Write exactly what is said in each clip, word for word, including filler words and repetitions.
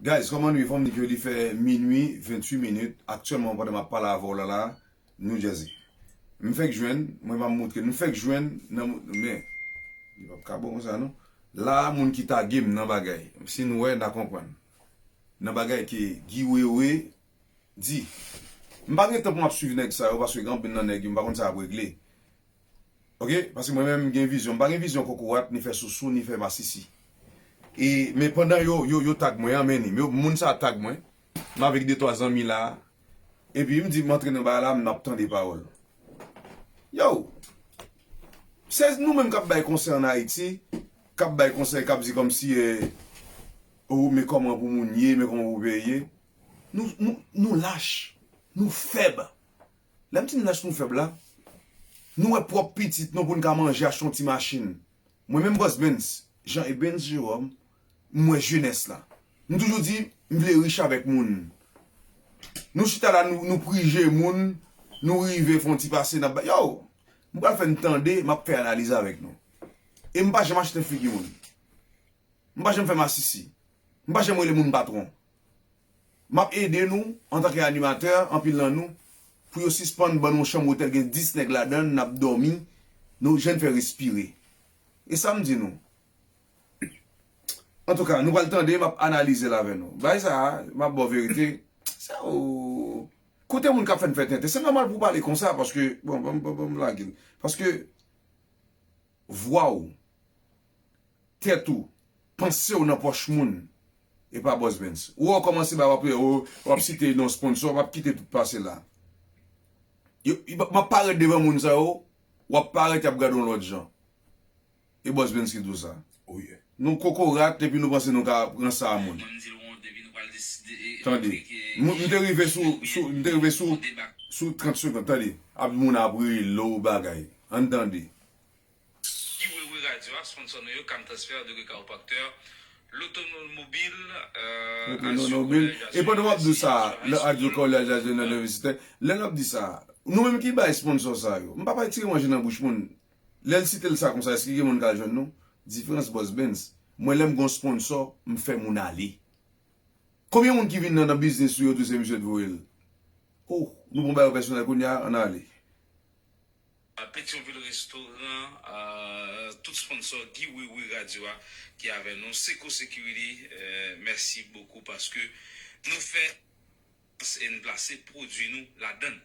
Guys, kòman nou ye? Fò m di ke li fè minui venntuit minit aktyèlman pandan m ap pale avè w la la, New Jersey. M fèk jwenn, mwen pa moutre, m fèk jwenn nan, men li p ap ka bon konsa non. La, moun ki tage m nan bagay, si nou wè, n a konprann. Nan bagay ke Guy Wewe di. M pa gen tan pou m ap swiv nèg sa yo, paske gen anpil nan nèg yo, m pa konn sa y ap regle. Oke? Paske mwen menm, m gen vizyon. M pa gen vizyon kokorat, ni fè sousou, ni fè masisi. E, men pandan yo, yo, yo tag mwen, an, men ni, yo, moun sa tag mwen, m avèk de twa zanmi la, epi m di, m antre nan bagay la, m ap tande pawòl. Yo! Se nou menm k ap bay konsèy ann Ayiti, k ap bay konsèy, k ap di kòmsi, eh, oh, men kòman pou moun ye, men kòman pou peyi ye. Nou, nou, nou lach, nou fèb. Lè m di n lach, nou fèb la, nou wè pwòp pitit nou pou n ka manje, achte yon ti machin. Mwen menm Boss Benz, Jean Ebens Jerome, m wè jenès la. M toujou di, m vle rich avèk moun. Nou chita la, nou, nou prije moun, nou rive fè yon ti pase, n ap bay. Yo, m pral fè n tande, m ap fè analiz avèk nou. E m pa janm achte figi moun. M pa janm fè masisi. M pa janm rele moun patwon. M ap ede nou, antanke animatè, anpil nan nou, pou yo sispann ban nou yon chanm otèl gen dis nèg ladan l, n ap dòmi, nou jwenn fè respire. E sa m di nou. Antouka, nou pral tande, m ap analize l avè nou. Bagay sa a, m ap ba w verite, se ou kote moun k ap fè n fè tenten. Se nòmal pou w pale konsa, paske, bon, ban m, ban m, ban m lage l. Paske, vwa w, tèt ou, panse w nan pòch moun, e pa Boss Benz. Ou wè w kòmanse ba w ap, w, w ap site non sponsò, w ap kite tout pase la. Yo, y, m ap parèt devan moun sa yo, w ap parèt, y ap gade w lòt jan. E Boss Benz ki di w sa. Oh yeah. Nou kokorat, epi nou panse nou ka pran sa a moun. Tande. M, m te rive sou, sou, m te rive sou, sou trant segonn, tande. Ap moun ap rele w bagay. Ann tande. Guy Wewe Radio a sponsò nou yo, Cam Transfert, Degré Chiropracteur, Lotomobil, euh, Lotomobil. E pandan w ap di sa, le Radio Collège National Université, lè n ap di sa, nou menm ki bay sponsò sa yo, m pa pral tire manje nan bouch moun. Lè l site l sa konsa, èske gen moun k al jwenn nou? Diferans Boss Benz. Mwen lè m gon sponsò, m fè moun ale. Konbyen moun ki vin nan, nan biznis ou yo tou se misye t voye l? Oh, nou pran bagay yo pèsonèl kounye a, ann ale. Petyonvil Restoran, tout sponsò Guy Wewe Radio a ki avè nou, Seco Security, mèsi bokou paske nou fè e n plase pwodui nou ladan l.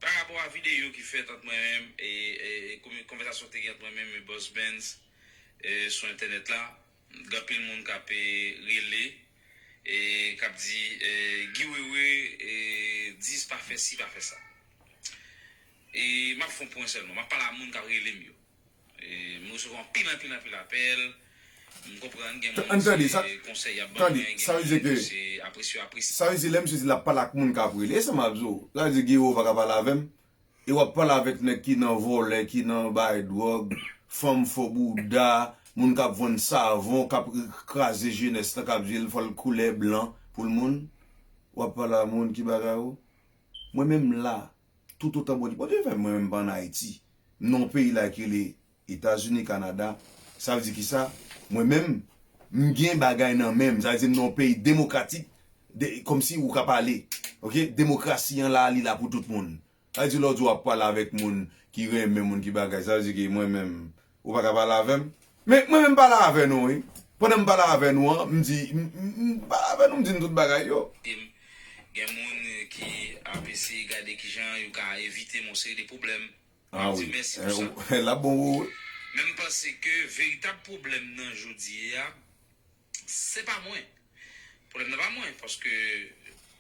Pa rapò a videyo ki fèt ant mwen menm e, e, e konvèsasyon te gen ant mwen menm e Boss Benz e, sou entènèt la, gen anpil moun k ap e, rele e k ap di e, Guy Wewe e, di pa fè si, pa fè sa. E m ap fè yon pwen sèlman, m ap pale a moun k ap rele m yo. E, m resevwa anpil, anpil, anpil apèl. M konprann gen moun se konsèy y ap ban mwen, gen moun se apresye yo apresye. Sa vle di lè misye di l ap pale ak moun k ap rele, e sa m ap di w. Sa vle di Guy Wewe pa ka pale avè m? E w ap pale avèk nèg ki nan vòlè, ki nan bay dwòg, fanm fò bouda, moun k ap vann savon, k ap kraze jenès lan, k ap di l fò l koulè blan pou l moun? W ap pale a moun ki bagay ou? Mwen menm m la, toutotan Bondye, Bondye fè mwen menm pa ann Ayiti. M nan yon peyi la ki rele Etazini, Kanada. Sa vle di kisa? Mwen menm, m gen bagay nan men m. Sa vle di m nan yon peyi demokratik, de, kòmsi ou ka pale. Oke? Demokrasi an la, li la pou tout moun. Sa vle di lè w di w ap pale avèk moun ki renmen moun ki bagay, sa vle di ke mwen menm, ou pa ka pale avè m? Men mwen menm m pale avè nou wi. Pandan m pale avè nou an, m di, m, m, m pale avè nou, m di n tout bagay yo. Gen moun ki ap eseye gade kijan yo ka evite m yon seri de pwoblèm. M ap di mèsi pou sa. L ap bon pou ou wi. Men m panse ke veritab pwoblèm nan jodi a, se pa mwen. Pwoblèm nan pa mwen, paske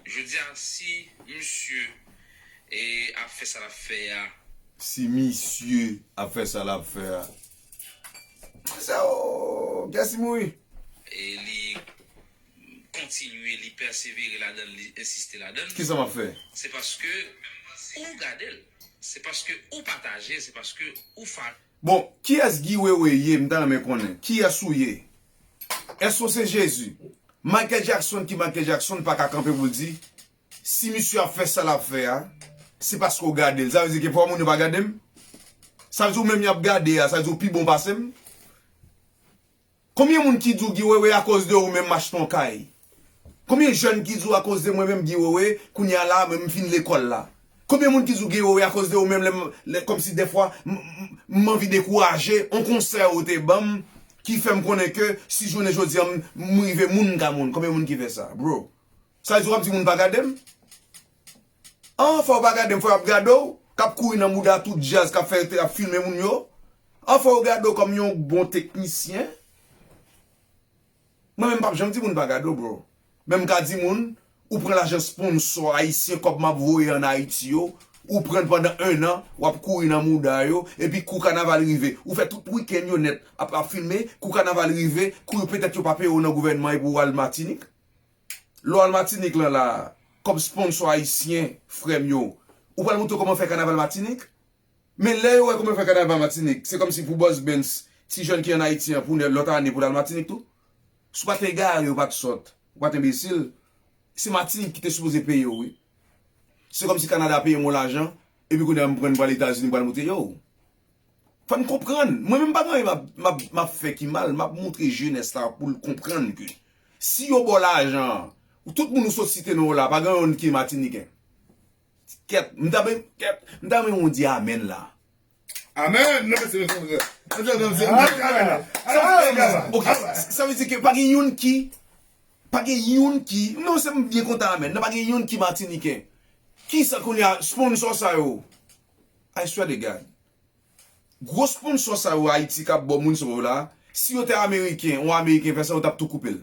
jodi a, si misye e, ap fè sa l ap fè a. Si misye ap fè sa l ap fè a. Se o, Gèsi mouri. E li kontinye, li pèsevere ladan l, li ensiste ladan l. Kisa m ap fè? Se paske ou gade l. Se paske ou pataje l, se paske ou fa. Bon, kiyès Guy Wewe ye, m ta renmen konnen. Kiyès ou ye? Èske w se Jezi? Michael Jackson ki Michael Jackson pa ka kanpe pou l di, si misye ap fè sa l ap fè a, se paske w gade l. Sa vle di ke fò moun yo pa gade m? Sa vle di ou menm y ap gade a, sa vle di ou pi bon pase m? Konbyen moun ki di w Guy Wewe akoz de ou menm m achte yon kay? Konbyen jèn ki di w akoz de mwen menm Guy Wewe, kounye a la, mwen m fin lekòl la? Konbyen moun ki di w Guy Wewe akoz de ou menm, lè m, lè, kòmsi dèfwa, m, m, m anvi dekouraje, on konsèy ou te ban m, ki fè m konnen ke si jounen jodi a m, m rive moun m ka moun. Konbyen moun ki fè sa, bro? Sa vle di w ap di moun pa gade m? An, fò w pa gade m, fò y ap gade w, k ap kouri nan mouda tout djaz, k ap fè, k ap filme moun yo. An, fò yo gade w kòm yon bon teknisyen. Mwen menm m p ap janm di moun pa gade w, bro. Men m ka di moun, ou pran lajan sponsò ayisyen, kòb m ap voye ann Ayiti yo, ou pran l pandan en an, w ap kouri nan mouda yo, epi kou kanaval rive, ou fè tout wikenn yo nèt ap, ap filme, kou kanaval rive, kou yo petèt yo pa peye w nan gouvènman epi w al Matinik. Lè w al Matinik lan la, kòm sponsò ayisyen, frè m yo, ou pral montre w kòman fè kanaval Matinik? Men lè yo wè kòman fè kanaval Matinik, se kòmsi pou Bòs Bens, ti jèn ki ann Ayiti an, pou lòt ane pou l al Matinik tou. Si w pa t egare, ou pa t sòt, ou pa t enbesil, se Matinik ki te sipoze peye w, wi. Se kòmsi Kanada peye m yon lajan, epi kounye a m pran m pral Etazini, m pral montre yo. Fò n konprann. Mwen menm m pa gen anyen m ap, m ap, m ap fè ki mal, m ap montre jenès la pou l konprann ke si yo ba w lajan an, tout moun ou sot site non yo la, pa gen yonn ki Matiniken. Kèt, m ta ben, kèt, m ta renmen w di amèn la. Amèn! Non, se, se, se, se, se, se, se, amèn la. Sa vle di, ok, sa vle di ke pa gen youn ki, pa gen youn ki, non, se m byen kontan amèn. Non, pa gen youn ki Matiniken. Kisa kounye a, sponsò sa yo? I swear to God. Gwo sponsò sa yo Ayiti k ap ba w moun sa yo la, si yo te Ameriken, yon Ameriken fè sa, yo t ap tou koupe l.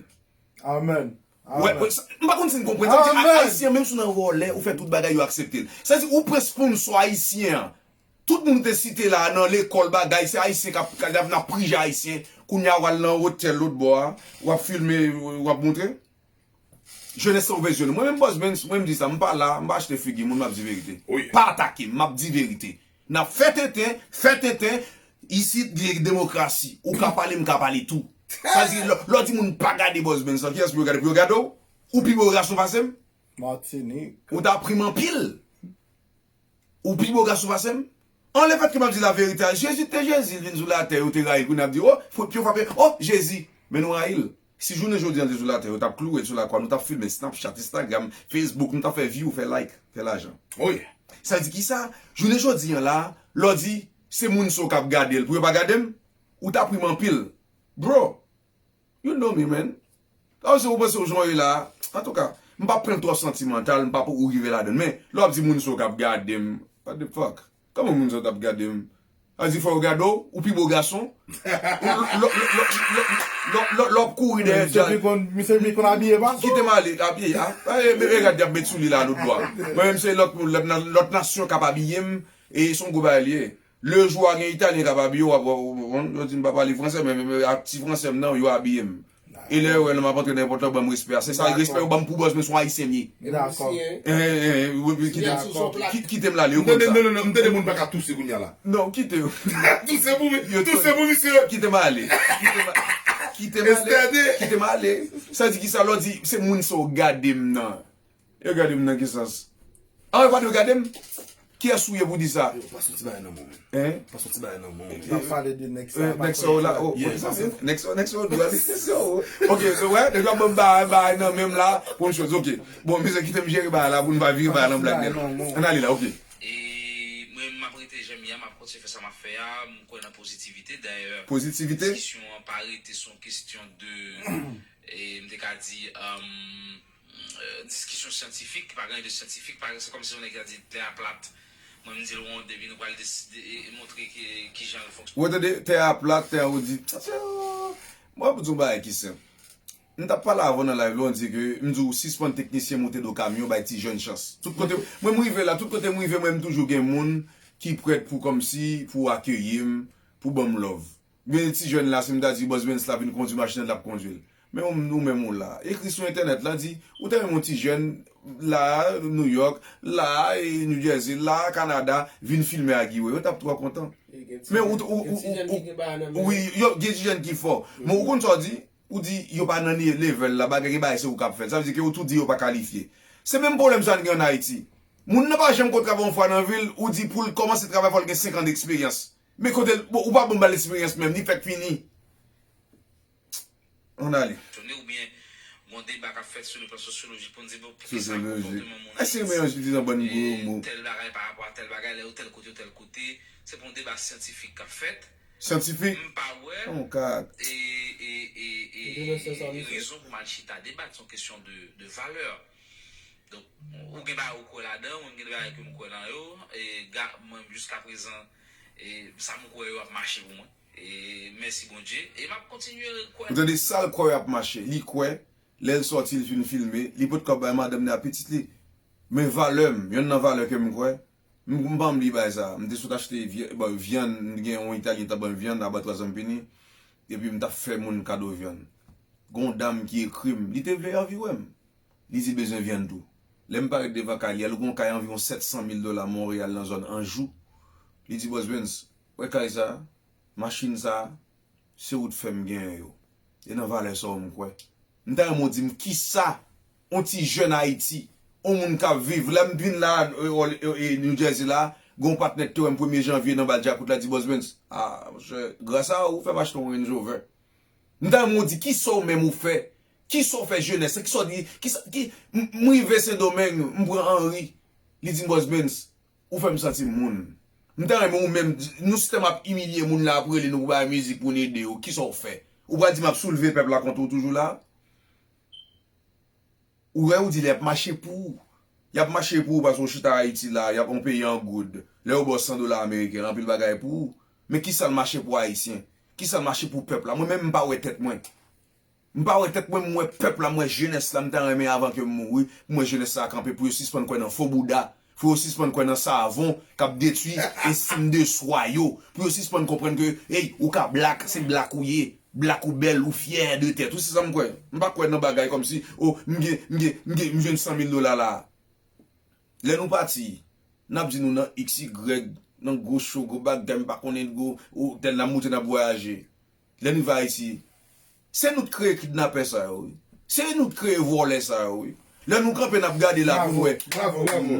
Amèn. Wè, wè, sa, m pa konn si n konprann. Sa vle di, a- Ayisyen, menm si w nan vòlè, ou fè tout bagay, yo aksepte l. Sa vle di, ou pran sponsò ayisyen an. Tout moun te site la, nan lekòl, bagay, se Ayisyen k ap, k ap, n ap prije Ayisyen. Kounye a, w al nan otèl lòt bò a, w ap filme, w ap montre. Jenès sa ouvè zye nou. Mwen menm Bòs Bens, mwen m di sa, m pa la, m pa achte figi moun, m ap di verite. Wi. Pa atake m, m ap di verite. N ap fè tenten, fè tenten, isit gen demokrasi. Ou ka pale, m ka pale tou. Sa di, lè, lè w di moun pa gade Bòs Bens lan, kiyès pou yo gade? Pou yo gade w? Ou pi bo gason pase m? Matinik. Ou ta pri m anpil. Ou pi bo gason pase m? An, lefètke m ap di laverite a, Jezi te Jezi, l vin sou latè, yo te rayi l, kounye a ap di, o, fo pye w frape, o, Jezi! Men nou rayi l. Si jounen jodi a l te sou latè, yo t ap kloure l sou lakwa, nou t ap filme Snapchat, Instagram, Facebook, nou t ap fè view, fè like, fè lajan. Wi. Sa di kisa? Jounen jodi a la, lè w di, se moun sa yo k ap gade l, pou yo pa gade m, ou ta pri m anpil. Bro, you know me, man. Sa vle di ou panse w jan w ye la. Antouka, m p ap pran l twò santimantal, m p ap ou rive ladan l. Men, lè w ap di moun sa yo k ap gade m, what the fuck? Kòman moun sa yo t ap gade m? Sa vle di fò yo gade w, ou pi bo gason. Ou, lè, lè, lè w ap kouri dèyè djaz. Misye pi konn abiye pase w. Kite m ale, abiye, a. E, e, e gad, y ap met sou li la lòt bò a. Mwen menm se lòt, lòt, lòt nasyon k ap abiye m, e se yon gwo bagay li ye. Le jou a gen Italyen k ap abiye w, w ap, w ap, w ap, yo di m pa pale fransè, men, men, men ak ti fransè m nan, yo abiye m. E lè yo wè lè m ap antre nan nenpòt lòt, ban m respè a. Se sa respè yo ban m pou bòz, men se yon Ayisyen m ye. Dakò. Eh, eh, eh, wi, wi, kite m, ki-, kite m la ale, yo konn sa. Non, non, non, non, m tande moun pa ka touse kounye a la. Non, kite yo. Touse pou mi-, touse pou misye. Kite m ale. Kite m, kite m ale. Kite m ale. Sa di kisa lè w di se moun sa w gade m nan? Yo gade m nan ki sans? Ah, yo pa dwe gade m? Kiyès ou ye pou di sa? Yo, pa soti bagay nan men w, men. Hein? Pa soti bagay nan men w, men. N ap pale de nèg sa, eh, nèg sa yo la, oh, yes, sa se nèg sa, nèg sa yo dwe ale, nèg sa yo. Ok, so, wè, nèg yo ap ban m bagay, bagay nan men m la, pou yon choz, ok. Bon, mesye, kite m jere bagay la, pou n pa vire bagay nan blag nèt. Ann ale la, ok. E mwen, m ap rete jan m ye a, m ap kontinye fè sa m ap fè a, m kwè nan pozitivite, dayè, pozitivite? Diskisyon an pa rete se yon kesyon de, e m te ka di, um, euh, diskisyon syantifik, pa gen anyen de syantifik, pa, se kòmsi yon nèg ta di tè a plat. Mwen, m di l wond, epi nou pral deside e, e montre ki, kijan l fonksyone. Ou tande, tè a plat, tè a wond. Mwen, pou di yon bagay ki senp. M t ap pale avan nan live la, w di ke, m di w sispann teknisyen monte do kamyon, bay ti jèn chans. Tout kote, mwen, m rive la, tout kote m rive, mwen, m toujou gen moun ki prèt pou kòmsi, pou akeyi m, pou ban m love. Gen ti jèn la, si m ta di Bòs Bens la vin kondui machin nan, l ap kondui l. Men ou, ou menm ou la. Ekri sou entènèt la, di, ou ta renmen yon ti jèn la, New York, la, e, New Jersey, la, Kanada, vin filme ak Guy Wewe. Yo t ap twò kontan. Men ou, ou, ou, ou, wi, yo, gen ti jèn ki fò. Men ou konn sa w di? Ou di, yo pa nan ni-, level la, bagay, gen bagay se ou k ap fè l. Sa vle di ke ou tou di yo pa kalifye. Se menm pwoblèm sa n gen ann Ayiti. Moun nan pa janm ko travay yon fwa nan vi l, ou di pou l kòmanse travay, fò l gen senk an deksperyans. Men kote l, bon, ou pa ban m bal eksperyans menm, li fèk fini. Ann ale. Fonksyone oubyen Gon deba k ap fèt sou le plan sosyolojik pou n di, bon, poukisa konpòteman moun Ayiti, e, tèl bagay pa rapò a tèl bagay, lè yo tèl kote, yo tèl kote, se pa yon deba syantifik k ap fèt. M pa wè e, e, e, e, e rezon pou m al chita debat, se yon kesyon de, de valè. Donk, ou gen bagay ou kwè ladan, mwen gen bagay ke m kwè nan yo, e, ga, mwen, jiska prezan, e, sa m kwè yo ap mache pou mwen. E, mèsi Bondye, e m ap kontinye kwè. Ou tande sa l kwè yo ap mache, li kwè, lè l sòti, l fin filme, li potko bay madanm li a pitit li. Men valè m, yonn nan valè ke m kwè, m, m pa bliye bagay sa. M te sot achte vy-, bon, vyann, m gen yon Italyen t ap ban m vyann, aba twa zan m pini, epi m t ap fè moun kado vyann. Gon dam ki ekri m, li te vle anvi wè m. Li di l bezwen vyann tou. Lè m parèt devan kay li a, li gon kay anviwon sèt san mil dola Monreyal nan zòn Anjou. Li di, Bòs Benz, wè kay sa a, machin sa a, se ou t fè m genyen yo. E nan valè sa yo m kwè. M ta renmen w di m kisa yon ti jèn Ayiti, yon moun k ap viv, lè m vin la, e, e, e, New Jersey la, gon patnè k te wè m premye janvye nan bal djakout la di, Bòs Benz, a, monchè, gras a ou, fè m achte yon Range Rover. M ta renmen w di kisa w menm ou fè, kisa w fè jenès la, kisa w di, kisa, ki, m, m rive Sendomeng, m pran Henri, li di m, Bòs Benz, ou fè m santi m moun. M ta renmen ou menm, nou sistèm ap imilye moun la, ap rele nou pou bay mizik pou n ede yo, kisa w fè? Ou pral di m ap soulve pèp la kont ou toujou la? Ou wè, ou di lè y ap mache pou ou. Y ap mache pou ou paske w chita Ayiti la, y ap yon peyi an goud. Lè yo ba w san dola ameriken, anpil bagay pou ou. Men kisa l mache pou Ayisyen? Kisa l mache pou pèp la? Mwen menm, m pa wè tèt mwen. M pa wè tèt mwen, m wè pèp la, m wè jenès la, m ta renmen avan ke m mouri, pou m wè jenès la kanpe, pou yo sispann kwè nan fo bouda, pou yo sispann kwè nan savon k ap detwi estime de swa yo, pou yo sispann konprann ke, ey, ou ka black, se black ou ye. Black ou bèl, ou fyè de tèt ou, se sa m kwè. M pa kwè nan bagay kòmsi, o, m gen, m gen, m gen, m jwenn san mil dola la. Lè nou pati, n ap di nou nan X Y, nan gwo cho, gwo bagay, m pa konnen gwo otèl n ap moute, n ap vwayaje. Lè n rive Ayiti, se nou t kreye kidnapè sa yo, wi. Se nou t kreye vòlè sa yo, wi. Lè nou kanpe, n ap gade la pou n wè. Bravo, bravo,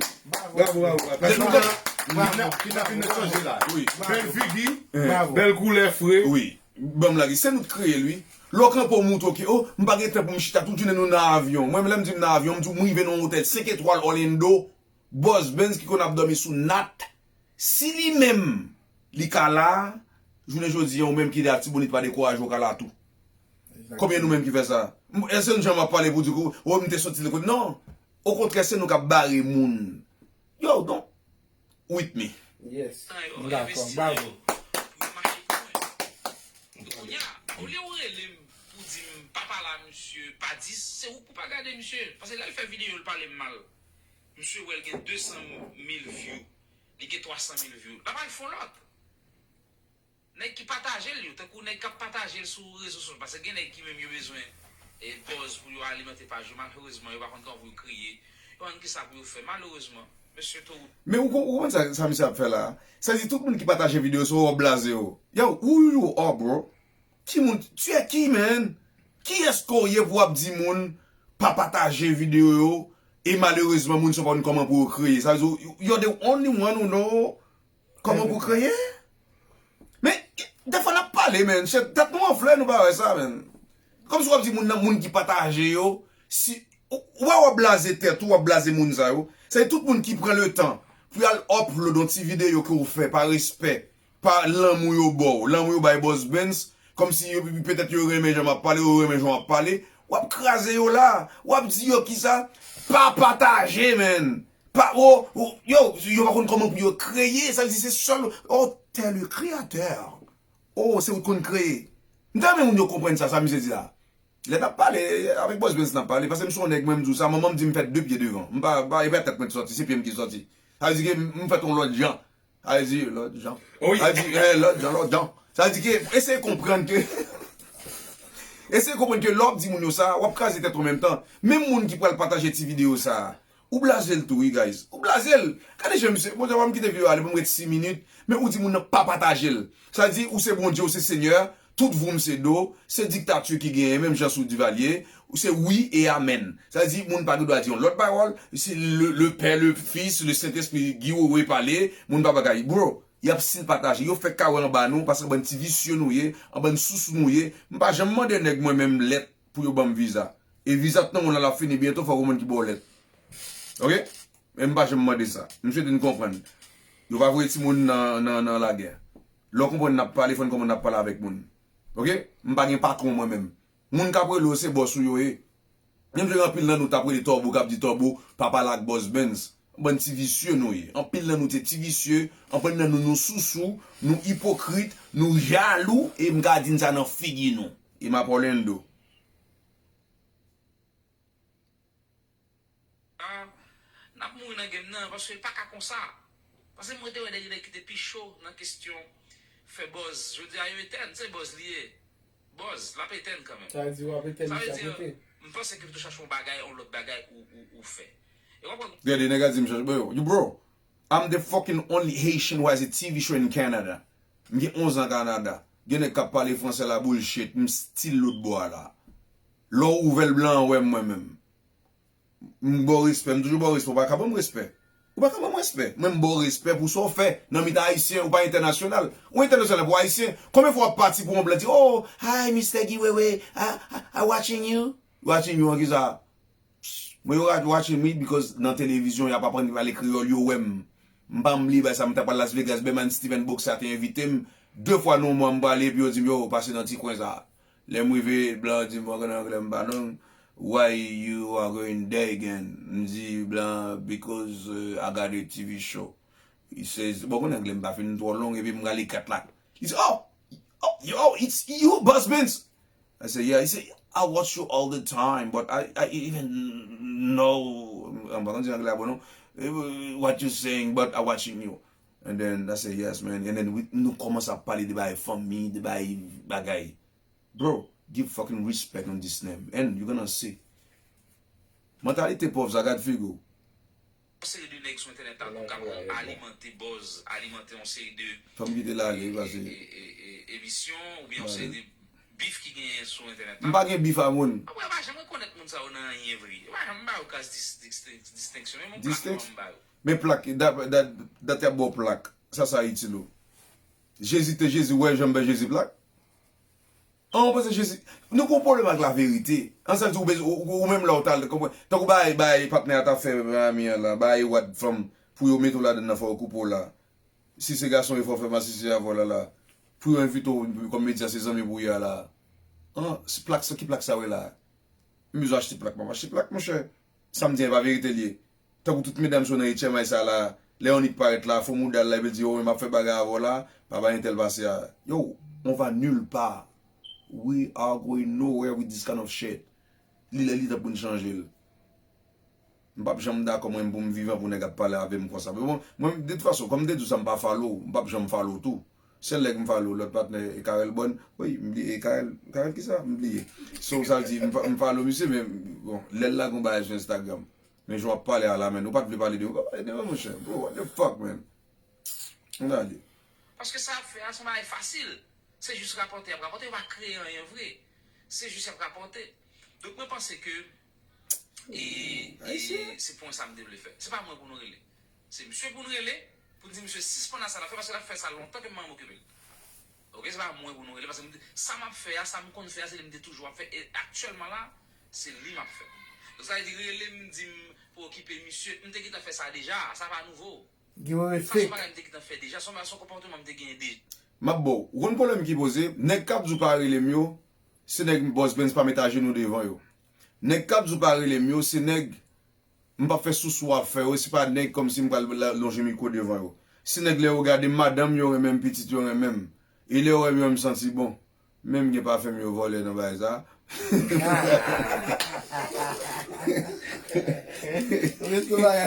bravo, bravo. Lè nou kanpe, bravo. Kidnapin nan chanje la. Wi. Bèl figi, bèl koulè fre. Wi. Ban m lage, se nou t kreye l, wi. Lè w kanpe, w montre ke, o, m pa gen tan pou m chita, tout jounen nou nan avyon. Mwen, lè m di m nan avyon, m di w m rive nan yon otèl senk etwal Orlando, Bòs Benz ki konn ap dòmi sou nat. Si li menm, li ka la, jounen jodi a, ou menm ki Latibonit pa dekouraje, w ka la tou. Konbyen nou menm ki fè sa? M, èske nou janm ap pale pou di ke, o, m te soti lòt kote? Non. Okontrè, se nou k ap bare moun. Yo, don't with me. Yes. M dakò. Bravo. Pou yo mache pou mwen. Kounye a, olye ou rele m pou di m pa pale a misye, pa di, se ou k pou pa gade misye. Paske lè l fè videyo, l pale m mal. Misye wè l gen de san mil view, li gen twa san mil view. L ap al fè yon lòt. Nèg ki pataje l yo, tankou nèg k ap pataje l sou rezo sosyo, paske gen nèg ki menm yo bezwen, e, buzz pou yo alimante paj yo, malerezman, yo pa konn kòman pou yo kreye, yo pa konn kisa pou yo fè, malerezman, mesye, to ou. Men ou kon-, ou konprann sa, sa misye ap fè la? Sa di tout moun ki pataje videyo, se w ap blaze yo. Yo, who you are, bro? Ki moun, tu es qui, man? Kiyès ke w ye pou w ap di moun pa pataje videyo yo, e malerezman, moun sa yo pa konn kòman pou yo kreye? Sa vle di, you're the only one who know kòman pou kreye? Men, dèfwa n ap pale, men, se tèt nou anfle, nou pa wè sa, men. Kòmsi w ap di moun nan, moun ki pataje yo, si, ou, ou wè w ap blaze tèt ou, w ap blaze moun sa yo. Sa vle di tout moun ki pran letan pou y al upload yon ti videyo ke w fè pa respè, pa lanmou yo ba w, lanmou yo bay Bòs Benz, kòmsi yo, petèt yo renmen jan m ap pale, yo renmen jan w ap pale, w ap kraze yo la, w ap di yo kisa, pa pataje, man. Pa, o, o, yo, yo pa konn kòman pou yo kreye, sa vle di se sèl, o, t'es le créateur. O, se ou k konn kreye. M ta renmen moun yo konprann sa, sa misye di la. Lè n ap pale, avèk Bòs Benz n ap pale, paske m se yon nèg, mwen, m di w sa, manman m di m fè de pye devan. M pa, pa, e pa tèt mwen ki sòti, se pye m ki sòti. Sa vle di ke m, m fèt yon lòt jan. Sa vle di, lòt jan. Wi. Sa vle di, eh, lòt jan, lòt jan. Sa vle di ke, eseye konprann ke, eseye konprann ke lè w ap di moun yo sa, w ap kraze tèt ou an menm tan. Menm moun ki pral pataje ti videyo sa, ou blaze l tou, wi, guys. Ou blaze l. Gade jan misye, bon, jan m kite videyo a, li pou m ret sis minit, men ou di moun nan pa pataje l. Sa vle di, ou se Bondye, ou se Senyè, tout voum se do, se diktati ki genyen, menm jan sou Divalye, ou se wi e amèn. Sa vle di, moun pa gen dwa di yon lòt pawòl, se le, le Père, le Fils, le Saint-Esprit, Guy Wewe pale, moun pa bagay. Bro, y ap sil pataje, yo fèk ka wè anba nou, paske bann ti visye nou ye, an bann sousou nou ye. M pa janm mande nèg mwen menm lèt pou yo ban m viza. E viza t nan men w la, l ap fini byento, fòk ou konprann ki bò w lèt. Oke? Men m pa janm mande sa. M swete n konprann. Yo pa voye timoun nan, nan, nan lagè. Lè w konprann n ap pale, fò n konprann n ap pale avèk moun. Oke? M pa gen patwon mwen menm. Moun k ap rele w se bòs ou yo ye. Menm jan anpil nan nou t ap rele Tòbo k ap di Tòbo pa pale ak Bòs Benz. Bann ti visye nou ye. Anpil nan nou te ti visye, anpil nan nou nou sousou, nou ipokrit, nou jalou, e m ka di n sa nan figi nou. E m ap Orlando. Ah, n ap mouri nan game nan, paske l pa ka konsa. Paske mwen te wè de nèg ki te pi cho nan kesyon fè buzz. Jodi a yo etèn, se buzz li ye. Buzz, l ap etèn kanmenm. Sa vle di w ap etèn li sa kote. M panse ke pito chache yon bagay, yon lòt bagay ou, ou, ou fè. E w ap wè. Gade, nèg a di m chache. Bro, you bro, I'm the fucking only Haitian who has a T V show in Canada. M gen onz an Kanada. Gen nèg k ap pale fransè la bullshit, m still lòt bò a la. Lè w ouvè l blan an wè m mwen menm. M ba w respè, m toujou ba w respè, ou pa ka ban m respè. Ou pa ka ban m respè. Mwen m ba w respè pou sa w fè nan mitan ayisyen, ou pa entènasyonal. Ou entènasyonal pou ayisyen. Konbyen fwa w ap pati pou yon blan di, oh, hi Mister Guy Wewe, I, I, I watching you. Watching you an kisa? Mwen yo watching me because nan televizyon y ap aprann pale kreyòl, yo wè m. M pa bliye bagay sa, m t ap al Las Vegas, Bèman Steven Boxer te envite m. De fwa nan yon mwa m prale epi yo di m, yo, pase nan ti kwen sa. Lè m rive, blan an di m, bon, an anglè m pa long, why you are going there again? M di blan an, because uh, I got a T V show. He says, bon, konnen anglè m pa fin twò long, epi m rale kat la. He says, oh, oh, yo, it's you, Buzz Benz. I said, yeah. He said, I watch you all the time, but I, I even know, m pa konn di anglè a bon non, eh, what you saying, but I watching you. And then I said, yes, man. And then we, nou kòmanse ap pale de bagay fanmi, de bagay, bagay. Bro, give fucking respect on this name. And you gonna see. Mantalite pòv sa, gad figi w. Yon seri de nèg sou entènèt la pou kapab alimante buzz, alimante yon seri de. Fanm ki te lage, li pase. Emisyon, oubyen yon seri de bif ki genyen sou entènèt la. M pa gen bif a moun. Anpwen, yo pa janm rekonèt moun sa yo nan anyen vre. Yo pa janm ba yo kras distenksyon. Menm yon plak yo pa janm ba yo. Men plak, dat, dat, dat y ap ba w plak. Sa sa itil ou? Jezi te Jezi, ou wè jan m bay Jezi plak? An, ou panse Jezi. Nou gen yon pwoblèm ak laverite. An, sa vle di ou bezwen, ou, ou menm la ou t al, konprann, tankou bagay, bagay patnè a t ap fè Miami an la, bagay wad fanm, pou yo mete w ladann nan, fò yo koupe w la. Si se gason e fò fè masisi avè w la la. Pou yo envite w kòm medya, se zanmi pou w ye a la. An, se plak sa, ki plak sa w ye la? M bezwen achte plak, m ap achte plak, monchè. Sa m di an, e pa verite l ye. Tankou tout medam sa yo nan H M I sa la, lè yon nèg parèt la, fo mouda l la, epi l di, oh, m ap fè bagay avè w la, pa bay entèl pase a. Yo, on va nulle part. We are going nowhere with this kind of shit. Li lè li tan pou n chanje l. M p ap janm dakò mwen pou m vivan pou nèg ap pale avè m konsa. Men bon, mwen, de tout fason, kòm m te di w sa, m pa follow, m p ap janm follow tou. Sèl nèg m follow, lòt patnè, e Carel Bòn. Wi, m bliye, e Carel, Carel kisa? M bliye. So, sa vle di, m follow misye, men, bon, lè l lage yon bagay sou Instagram. Men jan w ap pale a la, menn, ou pa t vle pale de mwen, pa pale de mwen, monchè. Bro, what the fuck, man? Ann ale. Paske sa y ap fè a, se yon bagay fasil. Se jis rapòte y ap rapòte, yo pa kreye anyen vre. Se jis y ap rapòte. Donk, mwen panse ke E, e se pwen sa m te vle fè. Se pa mwen pou nou rele. Se misye pou n rele, pou n di misye sispann a sa l ap fè, paske l ap fè sa lontan ke m pa janm okipe l. Oke, se pa mwen pou nou rele, paske m te, sa m ap fè a, sa m konn fè a, se li m te toujou ap fè, e aktyèlman la, se li m ap fè. Donk, sa vle di, rele m, di m pou okipe misye, m te gentan fè sa deja, sa pa nouvo. Sa se yon bagay m te gentan fè deja, se yon, se yon konpòteman m te genyen deja. M ap ba w, ou konn pwoblèm ki poze, nèg k ap di w pa rele m yo, se nèg Bòs Benz pa met ajenou devan yo. Nèg k ap di w pa rele m yo, se nèg m p ap fè sousou ap fè yo, se pa nèg kòmsi m pral la- lonje mikwo devan yo. Se nèg lè yo gade m, madanm yo renmen m, pitit yo renmen m. E lè yo wè m, yo wè m santi bon. Menm gen pafen m yo vòlè nan bagay sa.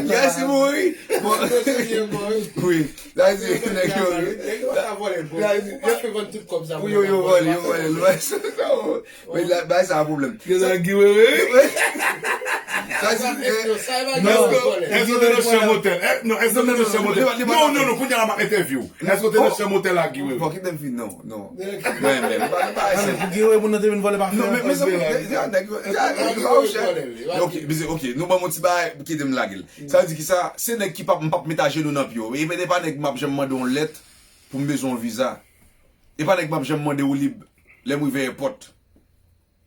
Yès, mouri. Bon. Wi. Sa di nèg yo. Yo, yo vòlè, yo vòlè. Bagay sa a pwoblèm. Gen nan Guy Wewe. Sa di. Èske w te nan chanm otèl? Non, èske w te nan chanm otèl? Non, non, non, kounye a la m ap entèvyou. Èske w te nan chanm otèl ak Guy Wewe? Bon, kite m fini, non, non. Mwen menm, pa, pa, se pou Guy Wewe, moun nan te vin vòlè pa fè. Non, men, men, sa, nèg yo, nèg yo pa ou chè. Ok, ok, nou ban m yon ti bagay, kite m lage l. Sa vle di ki sa, se nèg ki p ap, m p ap met ajenou nan pye w. E pa nèg m ap janm mande yon lèt pou m bezwen yon viza. E pa nèg m ap janm mande woulib lè m rive èpòt.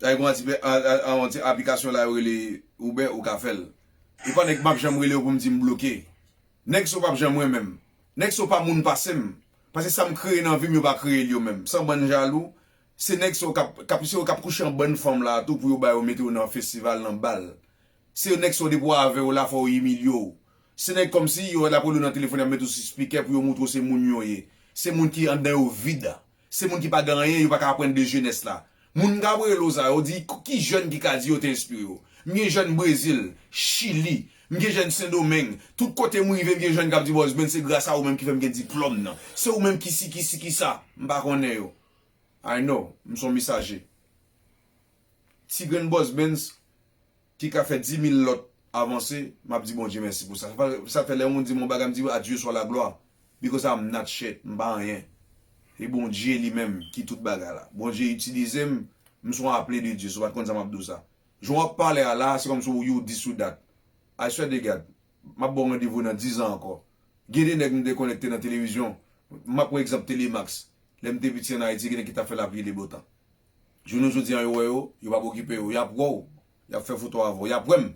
Ay, gon ti, a, a, a, yon ti aplikasyon la yo rele Uber, ou ka fè l. E pa nèg m ap janm rele yo pou m di m bloke. Nèg sa yo p ap janm renmen m. Nèg sa yo pa moun pase m. Paske sa m kreye nan vi m, yo pa kreye l yo menm. Se yon bann jalou, se nèg sa yo k ap, k ap, se yo k ap kouche yon bann fanm la tou pou yo ba yo mete yo nan festival, nan bal. Se nèg sa yo depi w avè yo la, fò yo imilye w. Se nèg kòmsi yo la pou yo nan telefòn, y ap mete w sou spikè pou yo montre w se moun yo ye. Se moun ki anndan yo vid. Se moun ki pa gen anyen, yo pa ka aprann de jenès la. Moun m ka rele w sa yo, di ki jèn ki ka di yo te enspire w. M gen jèn Brezil, Chili, m gen jèn Sendomeng. Tout kote m rive, m gen jèn k ap di Bòs Benz, se gras a ou menm ki fè m gen diplòm nan. Se ou menm ki si, ki si, ki sa. M pa konnen yo. I know, m se yon mesaje. Ti grenn Bòs Benz ki ka fè di mil lòt avanse, m ap di Bondye mèsi pou sa. Sa fè, sa fè lè yon moun di m yon bagay, m di, "À Dieu soit la gloire, because I'm not shit, m pa anyen." E Bondye li menm ki tout bagay la. Bondye itilize m, m se yon aple de Dye, si w pa t konn sa m ap di w sa. Jan w ap pale a la, se kòmsi w you this, you that. I swear to God, m ap ba w randevou nan diz an ankò. Gen de nèg m dekonekte nan televizyon. M ap pran egzanp Telemax. Lè m te piti ann Ayiti, gen nèg ki t ap fè lapli e de botan. Jounen jodi a, yo wè yo, yo p ap okipe yo. Y ap wè w, y ap fè foto avè w. Y ap wè m,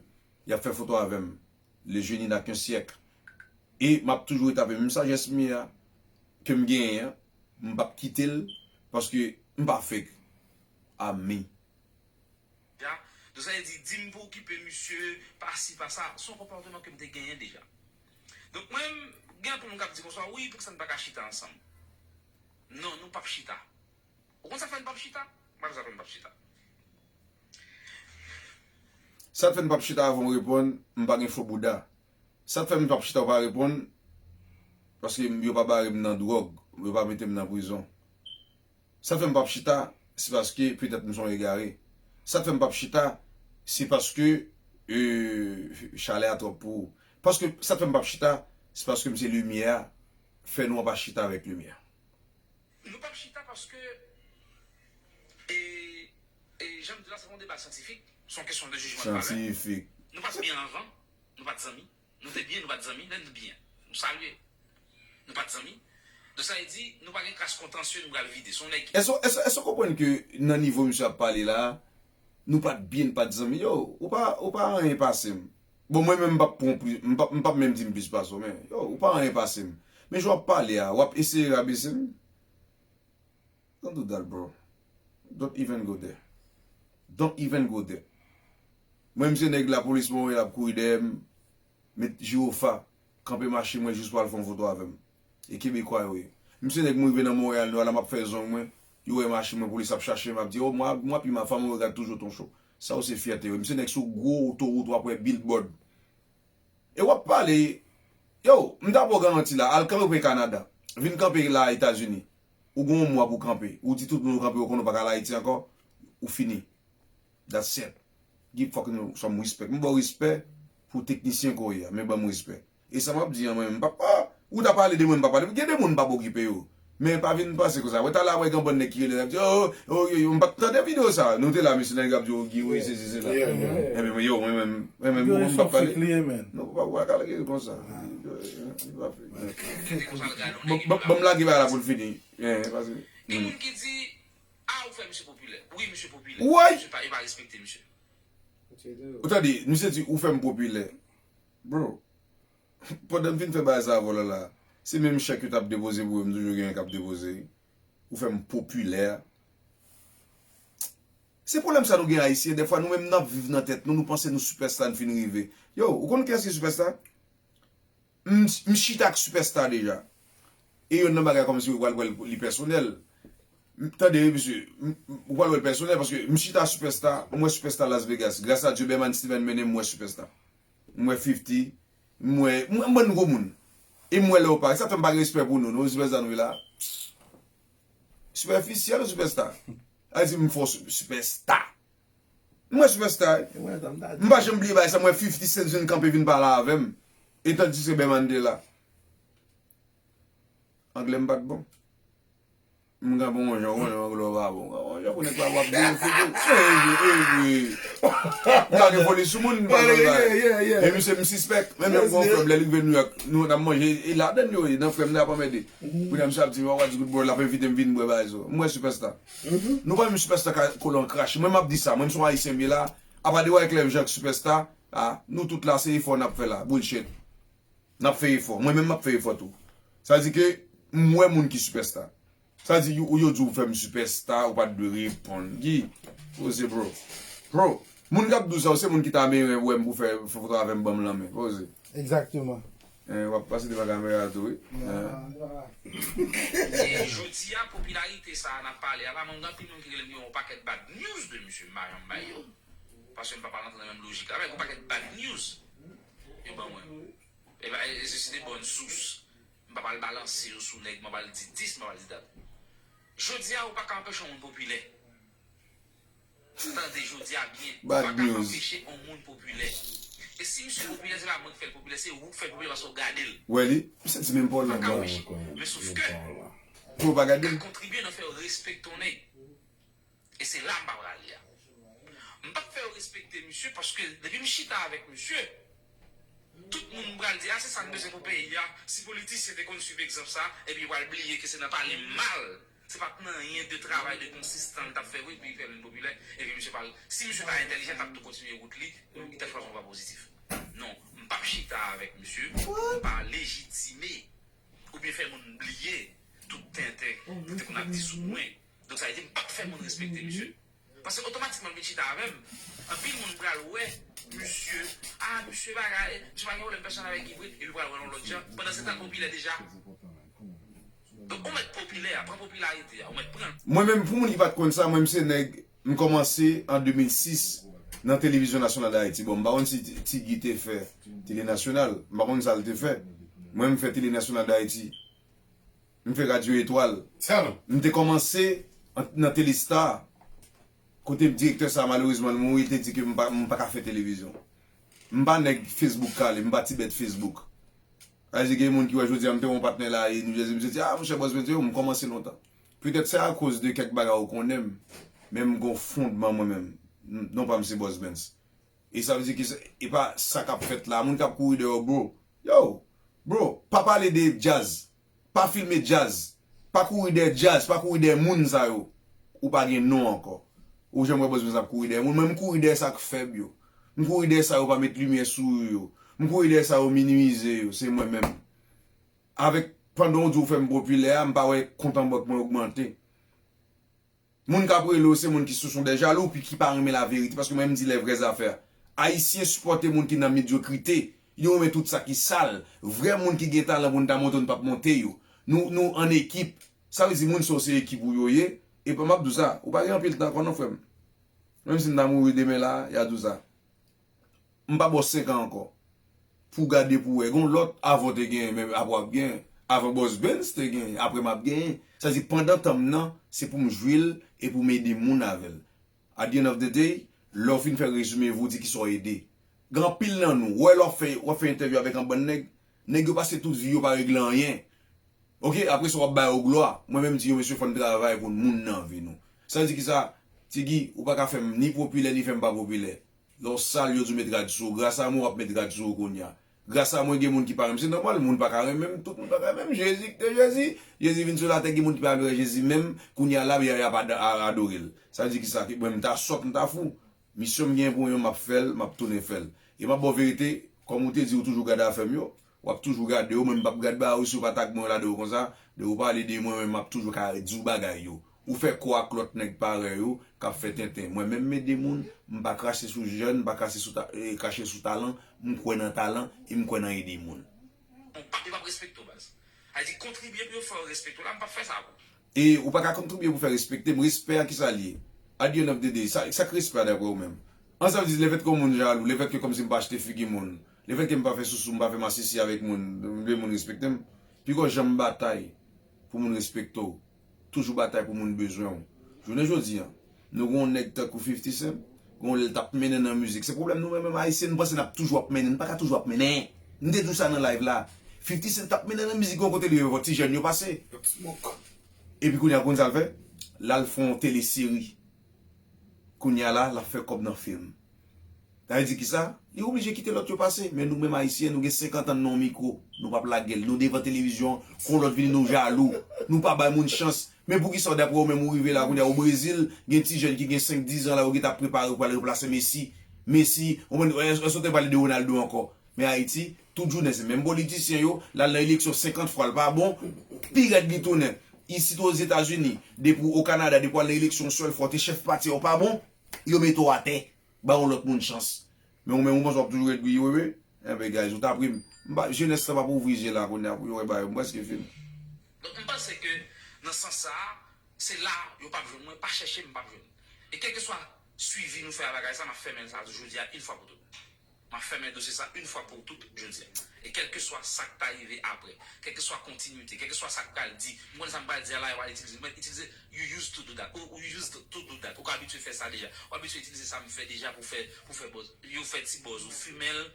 y ap fè foto avè m. Le jeune n'a qu'un siècle. E m ap toujou rete avè menm sajès m ye a, ke m genyen an, m p ap kite l, paske m pa fake. A mi. Deja. Donk, sa vle di, di m pou okipe misye, pa si, pa sa, se yon konpòteman ke m te genyen deja. Donk, mwen, gen anpil moun k ap di konsa, "Wi, poukisa n pa ka chita ansanm?" Non, nou p ap chita. Ou konn sa k fè n p ap chita? M pa konn sa k fè n p ap chita. Sa k fè n p ap chita, avan w reponn, m pa gen fo bouda. Sa k fè m p ap chita, ou pa reponn, paske yo pa bare m nan dwòg, yo pa mete m nan prizon. Sa fè m p ap chita, se paske petèt m se yon egare. Sa fè m p ap chita, se paske, e, chalè a twòp pou ou. Paske, sa fè m p ap chita, se paske m se limyè a, fè nwa pa chita avèk limyè. Nou p ap chita paske, e, e, jan m di la, se yon deba syantifik, se yon kesyon de jijman de valè. Syantifik. Nou pa t byen anvan, nou pa t zanmi. Nou te byen, nou pa t zanmi, lè n byen, nou salye. Nou pa t zanmi. Donk sa vle di, nou pa gen kras kontansye nou pral vide. Se yon nèg ki Èske, èske, èske w konprann ke nan nivo misye ap pale la, nou pa t byen, nou pa t zanmi? Yo, ou pa, ou pa anyen pase m. Bon, mwen menm, m p ap pran pli, m p ap, m p ap menm di m plis pase w, men, yo, ou pa anyen pase m. Men jan w ap pale a, w ap eseye rabese m? Don't do that, bro. Don't even go there. Don't even go there. Mwen, m se nèg lapolis Monreyal ap kouri dèyè m, met jiwofa, kanpe machin mwen jis pou al fè yon foto avè m. E Kebekwa yo ye. M se nèg, m rive nan Monreyal Nò la, m ap fè zong mwen, yo wè machin mwen, polis ap chache m, ap di, "Oh, moi, moi, puis ma femme regarde toujours ton show." Sa yo se fyète yo. M se nèg sou gwo otowout, w ap wè billboard. E w ap pale, yo, m ta ba w garanti la, al kanpe Kanada, vin kanpe la Etazini. Ou gen yon mwa pou w kanpe. Ou di tout moun ou kanpe, ou konnen ou pa ka al Ayiti ankò, ou fini. That's it. Give fucking some respect. M ba w respè pou teknisyen ke w ye a, men ban m respè. E sa m ap di an, mwen, m p ap, ah, ou ta pale de mwen, m pa pale. Gen de moun m p ap okipe yo. Men pa vin panse konsa. Wè, talè a, wè, gen bann nèg ki rele, ap di, "Oh, oh, yo, yo, m pa t tande videyo sa." Nou te la, mesye, nèg ap di, "Oh, Guy, wi, se, se, se la." Yeah, yeah. Ebyen, yo, mwen menm, mwen menm, mwen m p ap pale. Li ye, man. Non, pa, pa ka lage konsa. Li pa fake. Ban, ban, ban m lage bagay la pou l fini. Eh, paske, gen moun ki di, "Ah, ou fè misye popilè." Wi, misye popilè. Woy! Misye pa, yo pa respekte misye. Ou tande, misye di, "Ou fè m popilè." Bro, pandan m fin fè bagay sa avè w la, la, se menm chèk yo t ap depoze pou yo, m toujou genyen k ap depoze. Ou fè m popilè. Se pwoblèm sa nou gen Ayisyen, dèfwa nou menm n ap viv nan tèt nou, nou panse nou sipèsta, n fin rive. Yo, ou konn kiyès ki sipèsta? M, m chita ak sipèsta deja. E youn nan bagay kòmsi ou pral wè l li pèsonèl. M, tande, wi, mesye, m, m, ou pral wè l pèsonèl paske m chita ak sipèsta, m wè sipèsta Las Vegas. Gras a Dye, Bèman Steven mennen m wè sipèsta. M wè fifty, m wè, m wè, m wè nouvo moun. E m wè Leopard. Sa fè m pa gen respè pou nou, non, sipèsta nou ye la. Sipèfisyèl ou sipèsta? A di m fò si-, sipèsta. M wè sipèsta, wi. E mwen, sa m ta di. M pa janm bliye bagay sa, m wè fifty Cent vin kanpe, vin pale avè m. E tandiske Bèman te la. Anglè m pa t bon. M kanpe yon jan, w konnen anglè w pa bon. M kanpe yon Yo konnen pa w ap veye figi. Ey, ey, ey. M pa gen foli sou moun, m pa gen bagay. E misye m sispèk. Menm yon frè m lè li rive New York, nou n ap manje, e ladann yo ye, nan frè m nan ap anmède. Kounye a misye ap di, "What, what's good, bro?" L ap envite m vin bwè bagay sa. M wè Superstar. Nou pa menm Superstar ka kole an krach. Mwen m ap di sa, mwen m se yon Ayisyen m ye la. Apa de Wyclef Jean Superstar, a, nou tout la se efò n ap fè la. Bullshit. N ap fè efò. Mwen menm m ap fè efò tou. Sa di ke m wè moun ki Superstar. Sa di, yo, yo di w fè m sipèsta, ou pa t dwe reponn. Guy, poze, bro. Bro, moun k ap di w sa yo, se moun ki ta renmen wè m pou fè, fè foto avè m, ban m lanmen. Poze. Egzakteman. Eh, w ap pase devan kamera tou, wi. Eh. E jodi a, popilarite sa a n ap pale a la, mwen gen anpil moun ki rele m gen yon pakèt bad news de misye, m pa janm bay yo. Paske m pa pral antre nan menm lojik la, men yon pakèt bad news yo ban mwen. E ba, e, e se, se de bòn sous. M pa pral balanse yo sou nèg, m pa pral di dis, m pa pral di dat. Jodi a, ou pa ka anpeche yon moun popilè. Tande jodi a byen, ou pa ka anpeche yon moun popilè. E si misye popilè, se pa mwen ki fè l popilè, se ou ki fè l popilè paske w gade l. Wè li, m santi menm pa w la. Ou pa ka anpeche. Men sof ke ou pa gade l. Ou ka kontribye nan fè yo respekte yon nèg. E se la m pa prale a. M p ap fè yo respekte misye paske depi m chita avèk misye, tout moun pral di, "A, se sa n bezwen pou peyi a." Si politisyen te konn swiv egzanp sa, epi yo pral bliye ke se nan pale mal, se pa t nan anyen de travay de konsistan l t ap fè vre, epi fè l vin popilè, epi misye pral, si misye ta entèlijan, l t ap tou kontinye wout li, li t ap chwazi yon vwa pozitif. Non, m p ap chita avèk misye, m pa lejitime oubyen fè moun bliye tout tenten ki te konn ap di sou mwen. Donk, sa vle di, m p ap fè moun respekte misye. Paske otomatikman, l vin chita avè m. Anpil moun pral wè misye, a, misye bagay, misye pa gen pwoblèm pèsonèl avèk Guy Brith, epi pral wè l yon lòt jan. Pandan se tan, l popilè deja. Donk, ou mèt popilè a, pran popilarite a, ou mèt pran l. Mwen menm, pou moun ki pa t konn sa, mwen, m se nèg, m kòmanse an de mil sis nan Televizyon Nasyonal d Ayiti. Bon, m pa konn si Ti Guy te fè Tele Nasyonal, m pa konn sa l te fè. Mwen, m fè Tele Nasyonal d Ayiti. M fè Radyo Etwal. M te kòmanse an, nan Telestar. Kote direktè sa, malerezman, l mouri, li te di ke m pa, m pa ka fè televizyon. M pa nèg Facebook kale, m pa ti bèt Facebook. Sa vle di gen moun ki wè jodi a m te yon patnè la e New Jersey, misye di, "A, monchè, Bòs Benz, yo, m kòmanse lontan." Petèt se akoz de kèk bagay ou konnen m, men m gon fondman mwen menm. M, non pa m se Bòs Benz. E sa vle di ke se, e pa sa k ap fèt la. Moun k ap kouri dèyè w, bro. Yo, bro, pa pale de djaz. Pa filme djaz. Pa kouri dèyè djaz, pa kouri dèyè moun sa yo. Ou pa gen non ankò. Ou janm wè Bòs Benz ap kouri dèyè moun. Mwen, m kouri dèyè sa k fèb yo. M kouri dèyè sa yo pa met limyè sou yo. M kouri dèyè sa yo minimize yo. Se mwen menm. Avèk, pandan w di w fè m popilè a, m pa wè kont an bank mwen ogmante. Moun k ap rele w se moun ki sou son dè jalou, pi ki pa renmen laverite, paske mwen m di lè vrè zafè. Ayisyen sipòte moun ki nan medyokrite, yo renmen tout sa ki sal. Vrè moun ki gen talan pou n ta monte, n p ap monte yo. Nou, nou an ekip. Sa vle di moun sa yo se ekip ou yo ye. Epi m ap di w sa, ou pa gen anpil tan ankò non, frè m. Menm si m ta mouri demen la, y a di w sa. M pa ba w senk an ankò. Pou w gade pou w wè. Gon lòt avan w te genyen, men apre w ap genyen. Avan Bòs Benz te genyen, apre m ap genyen. Sa di pandan tan m nan, se pou m jwi l e pou m ede moun avè l. At the end of the day, lè w fin fè rezime vi w, di kisa w ede. Gen anpil nan nou, w wè lè w ap fè, w ap fè entèvyou avèk yon bann nèg, nèg yo pase tout vi yo pa regle anyen. Oke, apre sa w ap ba yo glwa. Mwen menm di yo, mesye, fò n travay pou moun nan vi nou. Sa di kisa? Ti Guy, ou pa ka fè m ni popilè, ni fè m pa popilè. Lè w sal, yo di w met rad sou ou. Gras a mwen, w ap met rad sou ou kounye a. Gras a mwen, gen moun ki pa renmen m. Se nòmal, moun pa ka renmen m. Tout moun pa ka renmen m. Jezi ki te Jezi. Jezi vin sou latè, gen moun ki pa renmen Jezi menm. Kounye a la, y a, y ap ad-, a-, adore l. Sa di kisa? Ke mwen, m ta sòt, m ta fou. Misyon m gen pou mwen, m ap fè l, m ap tounen fè l. E m ap ba w verite, kòm ou te di, ou toujou gade afè m yo. W ap toujou gade yo, mwen m p ap gad ba ou si w pa tag mwen yo ladan yo konsa. Lè ou pale de mwen, mwen m ap toujou ka di w bagay yo. Ou fè kò ak lòt nèg parèy ou k ap fè tenten. Mwen menm m ede moun, m pa krache sou jèn, m pa krache sou ta-, eh, krache sou talan, m kwè nan talan e m kwè nan ede moun. Bon, pa, yo p ap respekte w, baz. Sa di kontribye pou yo fè w respekte w. La, m p ap fè sa pou. E ou pa ka kontribye pou fè respekte m. Respè a kisa l ye? At the end of the day, sa, sa k respè a dapre ou menm? An sa vle di, lefètke yon moun jalou, lefètke kòmsi m pa achte figi moun, lefètke m pa fè sousou, m pa fè masisi avèk moun, m vle moun respekte m. Piko janm batay pou moun respekte w. Toujou batay pou moun bezwen w. Jounen jodi a, nou gen yon nèg tankou fifty Cent, gen yon lè l t ap mennen nan mizik. Se pwoblèm nou menm, menm Ayisyen, nou panse n ap toujou ap mennen. Nou pa ka toujou ap mennen. M te di w sa nan live la. fifty Cent t ap mennen nan mizik, gen yon kote li rive fò ti jèn yo pase. Epi kounye a, konn sa l fè? l al fè yon teleseri. Kounye a la, l ap fè kòb nan fim. Sa vle di kisa? Li oblije kite lòt yo pase. Men nou menm Ayisyen, nou gen senkant an nan yon mikwo. Nou p ap lage l. Nou devan televizyon, kon lòt vini, nou jalou. Nou pa bay moun chans. Men poukisa, daprè ou menm, ou rive la, kounye a, o Brezil, gen ti jèn ki gen senk, diz an la, yo gentan ap prepare pou al ranplase Messi. Messi, ou konprann, èske w te pale de Ronaldo ankò? Men Ayiti, tout jounen se menm politisyen yo, l al nan eleksyon senkant fwa, l pa bon, pi rèd li tounen. Isit Ozetazini, depi w o Kanada, depi w al nan eleksyon yon sèl fwa, w te chèf pati a, w pa bon, yo mete w atè, ba yon lòt moun chans. Men ou menm, ou panse w ap toujou ret griye, wi, wi. Enben, guys, ou ta pri m. M pa, jenès la p ap ouvri je la kounye a pou yo wè bagay yo. M prèske fin. Donk, m panse ke nan sans sa a, se la yo p ap jwenn mwen, pa chèche m, p ap jwenn. E kèlkeswa swivi nou fè a bagay sa, m ap fèmen sa jodi a, yon fwa pou tout. M ap fèmen dosye sa yon fwa pou tout jodi a. E kèlkeswa sa k ta rive apre, kèlkeswa kontinite, kèlkeswa sa k pral di, m konnen sa m pral di a la, yo pral itilize, mwen itilize, you used to do that, ou, ou used to do that, ou ka abitye fè sa deja, ou abitye itilize sa m fè deja pou fè, pou fè buzz. Yo fè ti buzz, ou fimen l,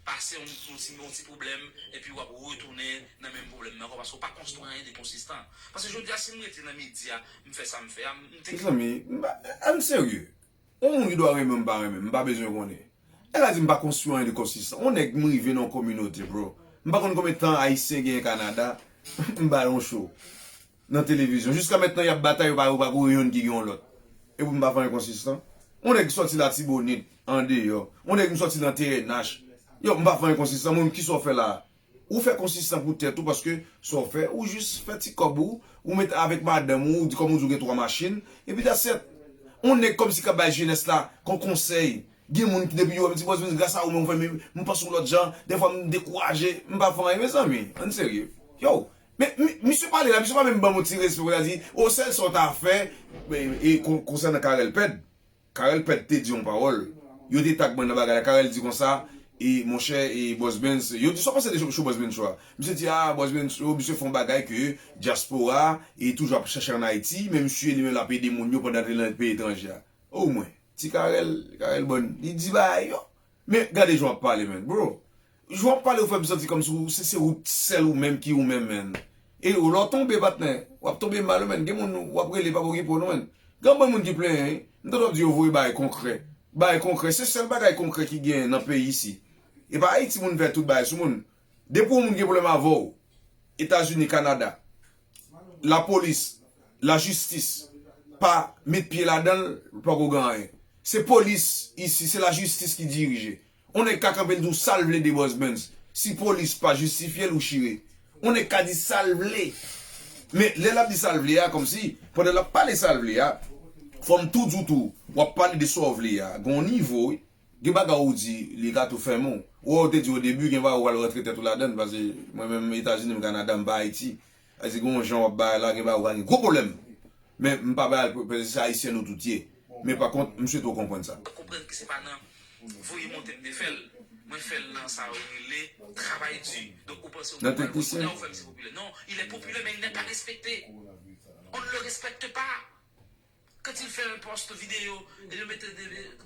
pase yon, yon ti, yon ti pwoblèm, epi w ap retounen nan menm pwoblèm nan ankò, paske w pa konstwi anyen de konsistan. Paske jodi a, si m rete nan medya, m fè sa m fè a, m te... Mezanmi, m pa, ann serye. Yon moun ki dwa renmen m pa renmen m, m pa bezwen konnen. Nèg la di m pa konstwi anyen de konsistan. Yon nèg m rive nan yon kominote, bro. M pa konn konbyen tan Ayisyen genyen Kanada, m ba yo yon show nan televizyon. Jiska mentnan, y ap batay, yo pa, yo pa ko youn ki gen yon lòt. Epi m pa fè anyen konsistan. Yon nèg ki sòti Latibonit, andeyò. Yon nèg m sòti nan T N H. Yo, m pa fè anyen konsistan. Mwen, kisa w fè la a? Ou fè konsistan pou tèt ou, paske sa w fè, ou jis fè ti kòb ou, ou met avèk madanm ou, ou di kòm ou di w gen twa machin, epi that's it. Yon nèg kòmsi k ap bay jenès la kon konsèy. Gen moun ki depi yo wè m di, "Bòs, men gras a ou menm, ou fè m, m panse yon lòt jan, dèfwa m dekouraje, m pa fè anyen, mezanmi, ann serye." Yo, men, mi-, misye pale la, misye pa menm ban m yon ti respè pou l di, "O, sèl sa w ta fè," e, e, kon-, konsènan Carel Pèd, Carel Pèd te di yon pawòl. Yo te tag mwen nan bagay la. Carel di konsa, e, monchè, e, Bòs Benz, yo di, "Sa w panse de show, show Bòs Benz show a?" Misye di, "A, Bòs Benz show, misye fè yon bagay ke dyaspora, e, toujou ap chèche ann Ayiti, men misye li menm l ap ede moun yo pandan l te nan peyi etranje a." O mwen, ti Carel, Carel Bòn, li di bagay yo. Men gade jan w ap pale, man, bro. Jan w ap pale, ou fè m santi kòmsi w, se, se ou sèl ou menm ki ou menm, man. E ou, lè w tonbe, patnè, w ap tonbe mal, man. Gen moun w ap rele, pa okipe w, non, man. Gen anpil moun ki plenyen, wi. M tande w ap di yo voye bagay konkrè. Bagay konkrè. Se sèl bagay konkrè ki genyen nan peyi isi. E pa Ayiti moun fè tout bagay sou moun. Depi yon moun gen pwoblèm avè w, Etazini, Kanada, lapolis, lajistis pa met pye ladan l, poko gen anyen. Se polis isi, se lajistis ki dirije. On nèg ka kanpe l di w sa l vle de Bòs Benz. Si polis pa jistifye l, ou chire. On nèg ka di sa l vle. Men lè l ap di sa l vle a, kòmsi, pandan l ap pale sa l vle a, fò m tou di w tou, w ap pale de sa w vle a. Gen yon nivo, wi. Gen bagay ou di, li ka tou fèmen w. Ou wè, ou te di o debi, gen bagay ou pral rantre tèt ou ladan l, paske mwen menm Etazini, m Kanada, m pa Ayiti. Sa vle di gen yon jan w ap bay la, gen bagay ou ka gen gwo pwoblèm. Men m pa bay al pou, paske se Ayisyen nou tout ye. Men pa kont, m swete w konprann sa. Konprann ke se pa nan voye monte m te fè l. Mwen fè l nan sa yo rele travay di. Donk ou panse ou pral wè kounye a ou fè misye popilè. Non, il est populaire, mais il n'est pas respecté. On ne le respecte pas. Quand il fait un post vidéo, il met des,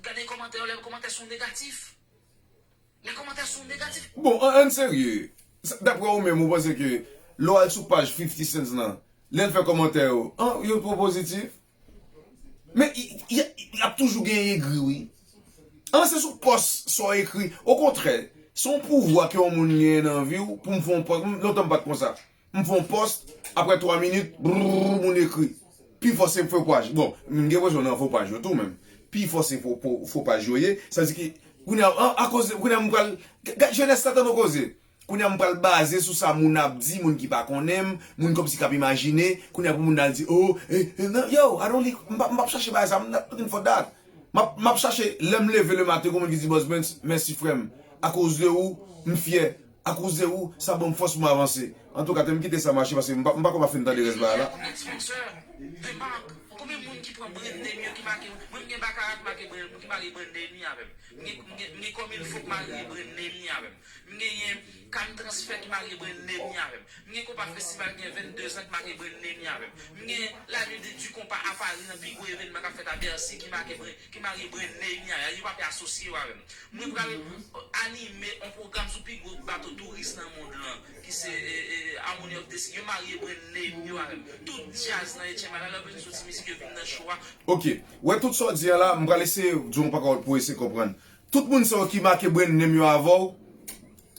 gade kòmantè yo, les commentaires sont négatifs. Les commentaires sont négatifs. Bon, an, ann serye. Sa, daprè ou menm, ou panse ke lè w al sou paj fifty Cent nan, lè l fè kòmantè yo, an, yo twò pozitif? Men, y, y, y ap toujou gen egri, wi. An, se sou pòs sa w ekri. Okontrè, se yon pouvwa ke yon moun genyen nan vi w pou m fè yon pòs. M, lontan m pa t konsa. M fè yon pòs, apre twa minit, brrr, moun ekri. Pi fò se fo paj. Bon, m gen enpresyon nan fo paj yo tou menm. Pi fò se fo, fo, fo paj yo ye. Sa di ki, kounye a, an, akoz, kounye a m pral, gad, jenès la tande yon koze. Kounye a m pral baze sou sa moun ap di, moun ki pa konnen m, moun kòmsi k ap imajine. Kounye a pou moun al di, "Oh, eh, eh, non, yo, I don't li-, m p ap, m p ap chache bagay sa, I'm not looking for that." M ap, m ap chache, lè m leve lematen, gen moun ki di, "Bòs Benz, mèsi frè m. Akoz de ou, m fyè. Akoz de ou, sa ban m fòs pou m avanse." Antouka, te m kite sa mache, paske m pa, m pa kwè m ap fin tande rès bagay la. Sponsor, de mak, konbyen moun ki pran brand name yo ki make, mwen m gen Baccarat ki make brand, ki make brand name li avè m. M gen, m gen, m gen Comme Il Faut ki make brand name li avè m. M genyen Cannes Transfert ki make brand name li avè m. M gen Konpa Festival gen vennde zan ki make brand name li avè m. M gen La Nuit de, du Compas à Paris nan pi gwo evenman k ap fèt a Bercy ki make brand, ki make brand name li avè m. Yo pa pe asosye yo avè m. Mwen pral, euh, anime yon pwogram sou pi gwo ba-, Tout touris nan mond lan, ki se eh, eh, Harmony of Destiny, yo marye brand name yo avè m. Tout djaz nan H M I la, lè yo bezwen soti mizik, yo vin nan show a. Ok, wè tout sa w di an la, m pral eseye di w yon pawòl pou eseye konprann. Tout moun sa yo ki make brand name yo avè w,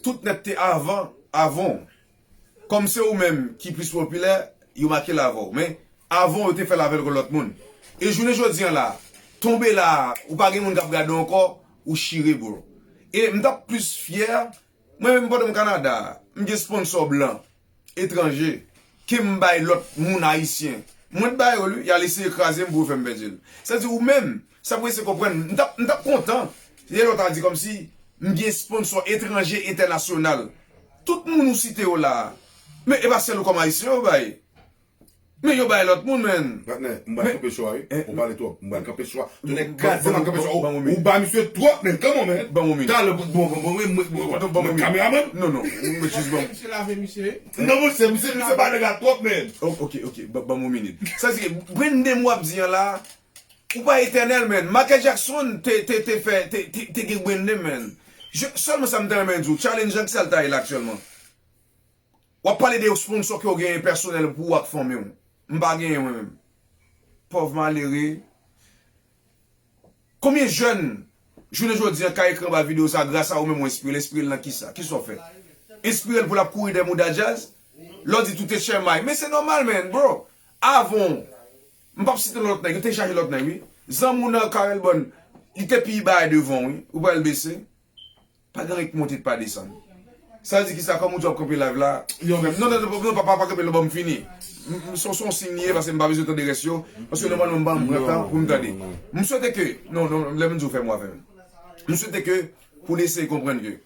tout nèt te avan, avan w. Kòm se ou menm ki plis popilè, yo make l avè w. Men, avan w, yo te fè l avè lòt moun. E jounen jodi an la, tonbe la, ou pa gen moun k ap gade w ankò, ou chire, bro. E m t ap plis fyè, mwen menm pandan m Kanada, m gen sponsò blan, etranje, ke m bay lòt moun ayisyen. Mwen t ba yo li, y al eseye kraze m pou yo fè m pèdi l. Sa di ou menm, sa pou eseye konprann, m t ap, m t ap kontan. Se lè w ta di kòmsi, m gen sponsò etranje, entènasyonal. Tout moun ou site yo la, men e pa sèl ou kòm ayisyen yo bay. Men yo bay lòt moun, men. Patnè, m pral kanpe cho a, wi. Ou pale twòp. M pral kanpe cho a. Tounen kraze, m pral kanpe cho a. Ou ba misye twòp, men. Come on, man. Ban m yon minit. Talè, bon, bon, bon, bon, bon, bon, bon, kameraman. Non, non, men jis ban m. Misye lave misye. Non, misye, misye, misye ba nèg la twòp, men. Oh, ok, ok, ban ban m yon minit. Sa se, brand name w ap di an la, ou pa etènèl, men. Michael Jackson te, te, te fè, te, te, te gen brand name, men. Je, sèlman sa m ta renmen di w, Challenge an, ki sa l ta ye la aktyèlman? W ap pale de yon sponsò ke w genyen pèsonèl pou w ak fanmi w. M pa genyen mwen menm. Pòv malere. Konbyen jèn, jounen jodi an, ka ekri anba videyo sa, gras a ou menm, w enspire l, enspire l nan kisa? Kisa w fè? Enspire l pou l ap kouri dèyè mouda djaz? Lè w di tout e chèmay. Men se nòmal, man, bro. Avan w, m p ap site lòt nèg, yo te chaje lòt nèg, wi. Zanmi w nan Karèl Bòn, li te pi bay devan w, wi. Ou pral bese. Pa gen anyen k monte, pa desann. Sa vle di kisa, kòm ou di w ap kanpe live la? Yo, men, non, non, non, non, pa, pa, pa kanpe, non, ban m fini. M, m, se yon, se yon siy li ye, paske m pa bezwen tande rès yo. Paske nòmalman, m pa m pran tan pou m tande. M swete ke, non, non, lè m di w fè mwa fè m. M swete ke, pou l eseye konprann ke,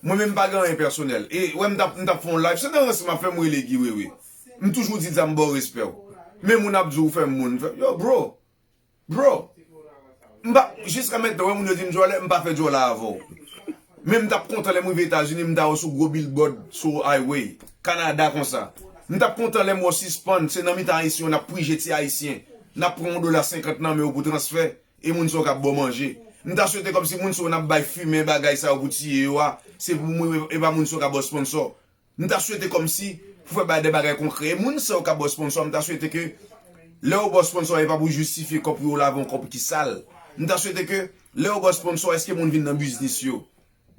mwen menm, m pa gen anyen pèsonèl. E, wè, m t ap, m t ap fè yon live, se nan ranse m ap fè, m rele Guy Wewe. M toujou di, di a m ba w respè w. Men moun ap di w fè m moun, fè, yo, bro, Bro, m pa, jiska mentnan, wè moun yo di m djòlè, m pa fè djòlè avè w. Men m t ap kontan lè m rive Etazini, m ta wè w sou gwo billboard, sou highway, Kanada konsa. M t ap kontan lè m wè w sispann, se nan mitan Ayisyen yo n ap prije ti Ayisyen. N ap pran yon dola senkant nan men w pou transfè, e moun sa yo k ap ba w manje. M ta swete kòmsi moun sa yo n ap bay fimen bagay sa yo pou tiye yo a, se pou mwen, e pa moun sa yo k ap ba w sponsò. M ta swete kòmsi, pou fè bay de bagay konkrè. E moun sa yo k ap ba w sponsò, m ta swete ke lè yo ba w sponsò, e pa pou jistifye kòb pou yo lave yon kòb ki sal. M ta swete ke lè yo ba w sponsò, èske moun vin nan biznis yo?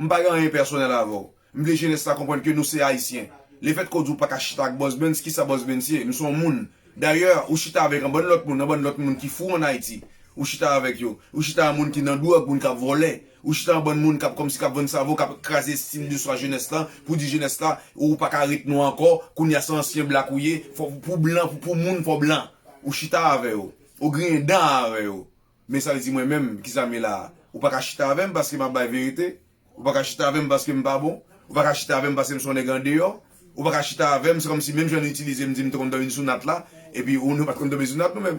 M pa gen anyen pèsonèl avè w. M vle jenès la konprann ke nou se Ayisyen. Lefètke w di w pa ka chita ak Boss Benz, kisa Boss Benz ye? M se yon moun. Dayè, ou chita avèk yon bann lòt moun, yon bann lòt moun ki fou ann Ayiti. Ou chita avèk yo. Ou chita ak moun ki nan dwòg, moun k ap vòlè. Ou chita ak bann moun k ap kòmsi k ap vann savo, k ap kraze estim de swa jenès la, pou di jenès la, ou pa ka ret nwa ankò, kounye a se ansyen blak ou ye, fò, pou blan, pou, pou moun, fò blan. Ou chita avè yo. Ou griyen dan avè yo. Men sa vle di mwen menm, kisa m ye la a? Ou pa ka chita avè m paske m ap bay verite. Ou pa ka chita avè m paske m pa bon. Ou pa ka chita avè m paske m se yon nèg andeyò. Ou pa ka chita avè m, se kòmsi menm jan nou itilize m, di m te konn dòmi sou nat la, epi ou nou pa t konn dòmi sou nat nou menm.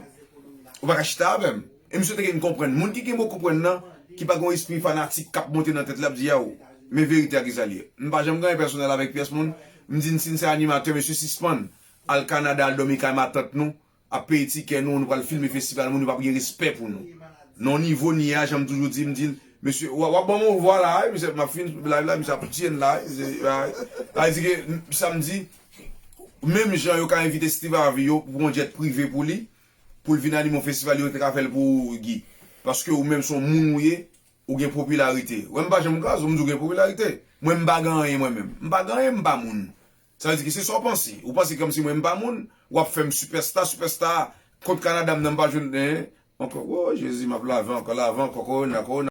Ou pa ka chita avè m. E m swete ke n konprann. Moun ki gen bon konprann nan, ki pa gen yon espri fanatik k ap monte nan tèt li, ap di, yaw, men verite a kisa l ye. M pa janm gen anyen pèsonèl avèk pyès moun. M di n si n se animatè, mesye sispann al Kanada, al dòmi kay matant nou, ap peye tikè nou, nou pral filme festival, moun yo p ap gen respè pou nou. Nan yon nivo n ye a, jan m toujou di, m di l, mesye, w ap, w ap ban m yon vwa la, wi, mesye, m ap fin live la, misye ap tiye n la, wi, mesye, wi. Sa vle di ke, m, samdi, menm jan yo ka envite Steve Harvey yo pou yon jet prive pou li, pou l vin anime yon festival, yo te ka fè l pou Guy. Paske ou menm se yon moun ou ye, ou gen popilarite. Wè m pa janm gaz, ou m di w gen popilarite. Mwen m pa gen anyen mwen menm. M pa gen anyen, m pa moun. Sa vle di ke se sa w panse. Ou panse kòmsi mwen m pa moun, w ap fè m sipèsta, sipèsta, kont Kanada m nan m pa jwenn, en, ankò, o Jezi, m ap lave ankò, lave ankò, kowona, kowona.